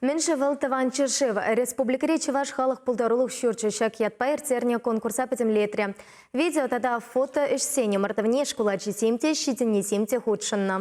Мӗншӗн вӑл тӑван ҫӗршыв? Республикӑри Чӑваш халӑх пултарулӑх ҫурчӗ ҫак ятпа ирттернӗ конкурса пӗтӗмлетрӗ. Видео тата фото ӗҫсен ӑмӑртӑвне шкул ачисем те, ҫитӗннисем те хутшӑннӑ.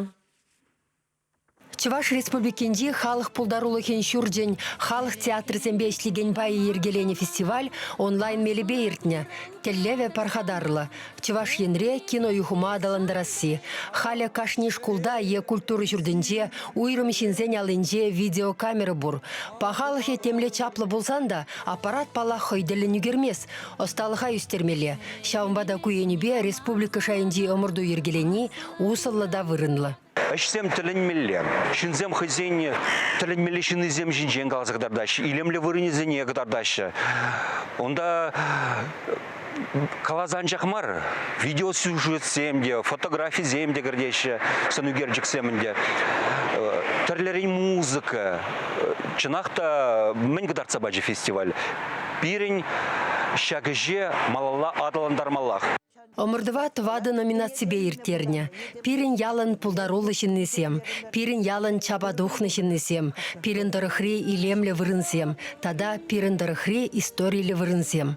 Чӑваш Республикинчи халӑх пултарулӑхӗн ҫурчӗн халӑх театрӗсемпе ӗҫлекен пайӗ йӗркеленӗ фестиваль онлайн мелӗпе иртнӗ. Тӗллевӗ пархатарлӑ. Чӑваш Енре киноюхӑма аталантарасси. Халӗ кашни шкулта е культура ҫуртӗнче уйрӑм ҫынсен аллинче видеокамера пур. Пахалӑхӗ темле чаплӑ пулсан та аппарат, паллах, хӑй тӗллӗн ӳкермест, ӑсталӑха ӳстермелле. Ҫавӑнпа та ку енӗпе республика шайӗнчи ӑмӑрту йӗркелени усӑллӑ та вырӑнлӑ. Ӗҫсем тӗлӗнмелле. Ҫынсем хӑйсен тӗлӗнмелле ҫыннисем ҫинчен каласа кӑтартаҫҫӗ, илемлӗ вырӑнӗсене кӑтартаҫҫӗ. Унта каласа анчах мар, видеосюжетсем те, фотографисем те кӗртеҫҫӗ, сӑн ӳкерчӗксем ӗнтӗ. Тӗрлӗрен музыка. Чӑнах та мӗн кӑтартса пачӗ фестиваль? Пирӗн ҫак ӗҫе малалла аталантармаллах. Ӑмӑртӑва тӑватӑ номинаципе ирттернӗ. Пирӗн ялӑн пултаруллӑ ҫыннисем, пирӗн ялӑн чапа тухнӑ ҫыннисем, пирӗн тӑрӑхри илемлӗ вырӑнсем тата пирӗн тӑрӑхри историллӗ вырӑнсем.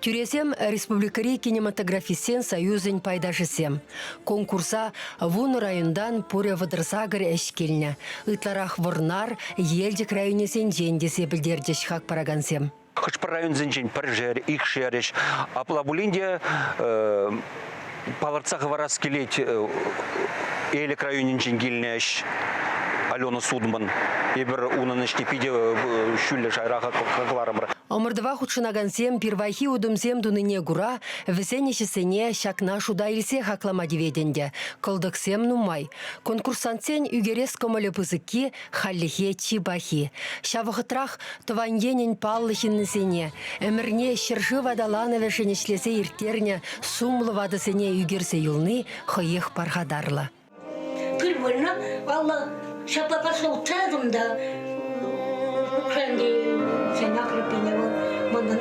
Тӳресем республикӑри кинематографистсен союзӗн пайташӗсем. Конкурса вунӑ районтан пурӗ 38 ӗҫ килнӗ. Ытларах Вӑрнар, Елчӗк районӗсенчен тесе пӗлтерчӗҫ хак паракансем. Хӑш-пӗр районсенчен пӗршер, икшер ӗҫ. Апла пулин те палӑртса хӑварас килет, Элӗк районӗнчен килнӗ ӗҫ Алена Судман. Эпир унӑн ӗҫне питӗ ҫӳллӗ шайра хакларӑмӑр. Ӑмӑртӑва хутшӑнакансем пирвайхи утӑмсем тунине кура вӗсен ӗҫӗсене ҫакна шута илсе хаклама тивет ӗнтӗ. Кӑлтӑксем нумай. Конкурсантсен ӳкерес кӑмӑлӗ пысӑкки хальлӗхе чи пахи. Ҫав вӑхӑтрах тӑван енӗн паллӑ ҫыннисене, ӗмӗрне ҫӗршыв аталанӑвӗшӗн ӗҫлесе ирттернӗ сумлӑ ватӑсене ӳкерсе юлни хӑех пархатарлӑ. Пыр вырӑна алла ҫапла парса утратӑм та сен ахрӑппине вӑл манӑн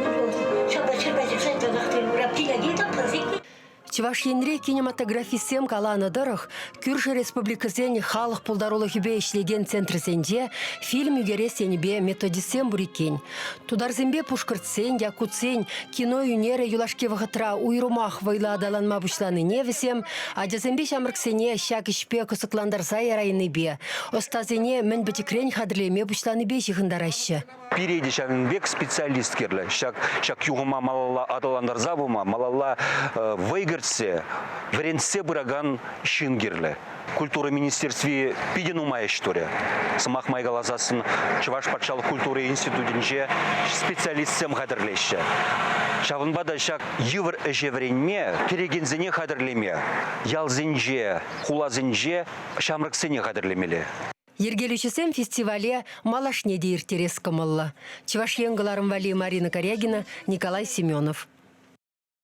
ҫапла ҫӗрпе ҫӗрсе татах киле тапрасик. Чӑваш Енре кинематографистсем каланӑ тӑрӑх, кӳршӗ республикӑсен халӑх пултарулӑхӗпе ӗҫлекен центрӗсенче фильм ӳкерес енӗпе методистсем пур иккен. Тутарсемпе пушкӑртсен, якутсен кино ӳнерӗ юлашки вӑхӑтра уйрӑмах вӑйлӑ аталанма пуҫланине вӗсем ачасемпе ҫамрӑксене ҫак ӗҫпе кӑсӑклантарса ярайнипе, ӑстасене мӗн пӗчӗкрен хатӗрлеме пуҫланипе ҫыхӑнтараҫҫӗ. Пире те ҫавӑн пек специалист кирлӗ. Ҫак, ҫак юхӑма малалла аталантарса пыма, малалла вӑй кӗртсе, вӗрентсе пыракан ҫын кирлӗ. Культура министерстви питӗ нумай ӗҫ турӗ. Сӑмах май каласассӑн, Чӑваш патшалӑх культура институтӗнче специалистсем хатӗрлеҫҫӗ. Ҫавӑнпа та ҫак йывӑр ӗҫе вӗренме, кӗрекенсене хатӗрлеме ялсенче, хуласенче ҫамрӑксене хатӗрлемелле. Йӗркелӳҫӗсем фестивале малашне те ирттерес кӑмӑллӑ. Чӑваш Ен кӑларӑм валли Марина Корягина, Николай Семенов.